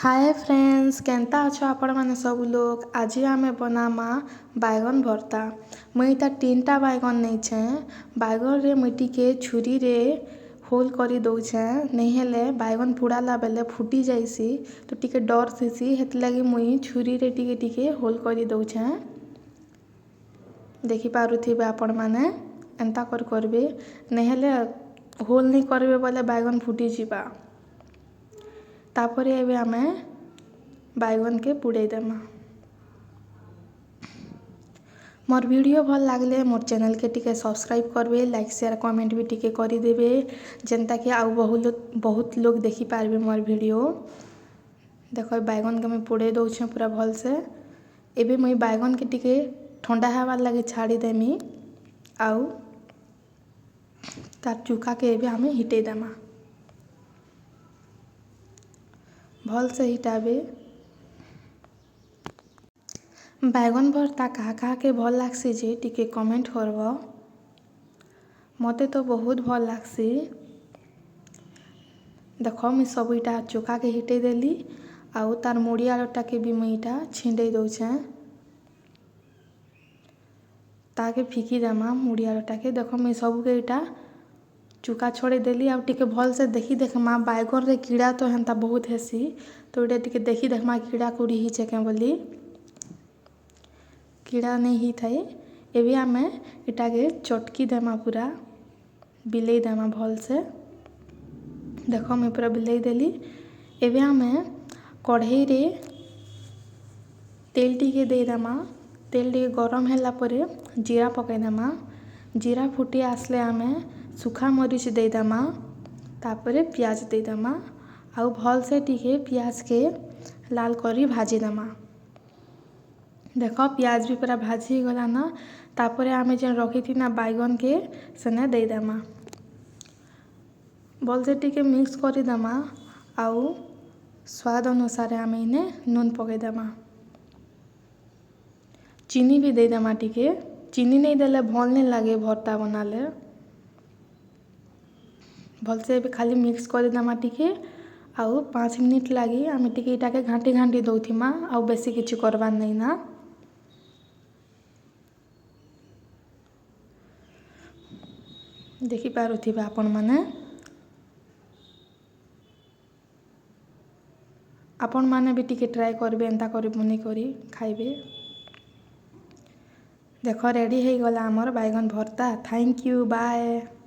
ହାଏ friends, କେନ୍ତା ଅଛ ଆପଣମାନେ ସବୁ ଲୋକ? ଆଜି ଆମେ ବନାମା ବାଇଗଣ ଭର୍ତ୍ତା। ମୁଇଁ ଇଟା 3ଟା ବାଇଗଣ ନେଇଛେଁ। ବାଇଗଣରେ ମୁଇଁ ଟିକେ ଛୁରୀରେ ହୋଲ୍ କରି ଦଉଛେଁ, ନେଇ ହେଲେ ବାଇଗଣ ପୁଡ଼ାଲା ବେଲେ ଫୁଟି ଯାଇସି ତ ଟିକେ ଡର୍ ଥିସି। ହେଥିଲାଗି ମୁଇଁ ଛୁରୀରେ ଟିକେ ଟିକେ ହୋଲ୍ କରି ଦଉଛେଁ। ଦେଖିପାରୁଥିବେ ଆପଣମାନେ, ଏନ୍ତା କରି କରିବେ, ନେଇ ହେଲେ ହୋଲ୍ ନେଇ କରିବେ ବୋଲେ ବାଇଗଣ ଫୁଟିଯିବା। ତାପରେ ଏବେ ଆମେ ବାଇଗଣକେ ପୁଡ଼େଇ ଦେମା। ମୋର୍ ଭିଡ଼ିଓ ଭଲ୍ ଲାଗଲେ ମୋର୍ ଚ୍ୟାନେଲ୍କେ ଟିକେ ସବସ୍କ୍ରାଇବ୍ କରିବେ, ଲାଇକ୍, ସେୟାର, କମେଣ୍ଟ ବି ଟିକେ କରିଦେବେ, ଯେନ୍ତାକି ଆଉ ବହୁତ ବହୁତ ଲୋକ୍ ଦେଖିପାରିବେ ମୋର୍ ଭିଡ଼ିଓ। ଦେଖ, ବାଇଗଣକେ ମୁଇଁ ପୁଡ଼େଇ ଦଉଛେଁ ପୁରା ଭଲସେ। ଏବେ ମୁଇଁ ବାଇଗଣକେ ଟିକେ ଥଣ୍ଡା ହେବାର୍ ଲାଗି ଛାଡ଼ିଦେମି ଆଉ ତାର୍ ଚୁକାକେ ଏବେ ଆମେ ହିଟେଇ ଦେମା। ଭଲସେ ହିଟାବେ। ବାଇଗଣ ଭର୍ତ୍ତା କାହା କାହାକେ ଭଲ୍ ଲାଗ୍ସି ଯେ ଟିକେ କମେଣ୍ଟ କରବ। ମତେ ତ ବହୁତ ଭଲ୍ ଲାଗ୍ସି। ଦେଖ, ମୁଇଁ ସବୁ ଇଟା ଚୋକାକେ ହିଟେଇ ଦେଲି ଆଉ ତାର୍ ମୁଡ଼ି ଆଳୁଟାକେ ବି ମୁଇଁ ଇଟା ଛିଣ୍ଡେଇ ଦଉଛେଁ। ତାକେ ଫିକି ଦେମା ମୁଡ଼ି ଆଳୁଟାକେ। ଦେଖ, ମୁଇଁ ସବୁକେ ଇଟା ଚୁକା ଛଡ଼େଇ ଦେଲି ଆଉ ଟିକେ ଭଲସେ ଦେଖି ଦେଖ୍ମା। ବାଇଗଣରେ କିଡ଼ା ତ ହେନ୍ତା ବହୁତ ହେସି ତ ଏଇଟା ଟିକେ ଦେଖି ଦେଖ୍ମା କିଡ଼ା କୁଡ଼ି ହେଇଛେ କେଁ ବୋଲି। କିଡ଼ା ନେଇ ହେଇଥାଏ। ଏବେ ଆମେ ଏଟାକେ ଚଟକି ଦେମା, ପୁରା ବିଲେଇ ଦେମା ଭଲସେ। ଦେଖ, ମୁଇଁ ପୁରା ବିଲେଇ ଦେଲି। ଏବେ ଆମେ କଢ଼େଇରେ ତେଲ ଟିକେ ଦେଇଦେମା। ତେଲ ଟିକେ ଗରମ ହେଲା ପରେ ଜିରା ପକେଇଦେମା। ଜିରା ଫୁଟି ଆସିଲେ ଆମେ ଶୁଖା ମରିଚ ଦେଇଦେମା। ତାପରେ ପିଆଜ ଦେଇଦେମା ଆଉ ଭଲସେ ଟିକେ ପିଆଜକେ ଲାଲ କରି ଭାଜିଦେମା। ଦେଖ, ପିଆଜ ବି ପୁରା ଭାଜି ହେଇଗଲାନ। ତାପରେ ଆମେ ଯେନ୍ ରଖିଥିନା ବାଇଗଣକେ ସେନେ ଦେଇଦେମା। ଭଲସେ ଟିକେ ମିକ୍ସ କରିଦେମା ଆଉ ସ୍ୱାଦ ଅନୁସାରେ ଆମେ ଇନେ ନୁନ୍ ପକେଇଦେମା। ଚିନି ବି ଦେଇଦେମା ଟିକେ। ଚିନି ନେଇ ଦେଲେ ଭଲ୍ ନାଇଁ ଲାଗେ ଭର୍ତ୍ତା ବନାଲେ। ଭଲସେ ଏବେ ଖାଲି ମିକ୍ସ କରିଦେମା ଟିକେ ଆଉ 5 ମିନିଟ୍ ଲାଗି ଆମେ ଟିକେ ଇଟାକେ ଘାଣ୍ଟି ଘାଣ୍ଟି ଦଉଥିମା, ଆଉ ବେଶୀ କିଛି କରବାର୍ ନାଇଁ ନା। ଦେଖିପାରୁଥିବେ ଆପଣମାନେ। ଆପଣମାନେ ବି ଟିକେ ଟ୍ରାଏ କରିବେ, ଏନ୍ତା କରି ବନେଇ କରି ଖାଇବେ। ଦେଖ, ରେଡ଼ି ହେଇଗଲା ଆମର ବାଇଗଣ ଭର୍ତ୍ତା। Thank you, bye.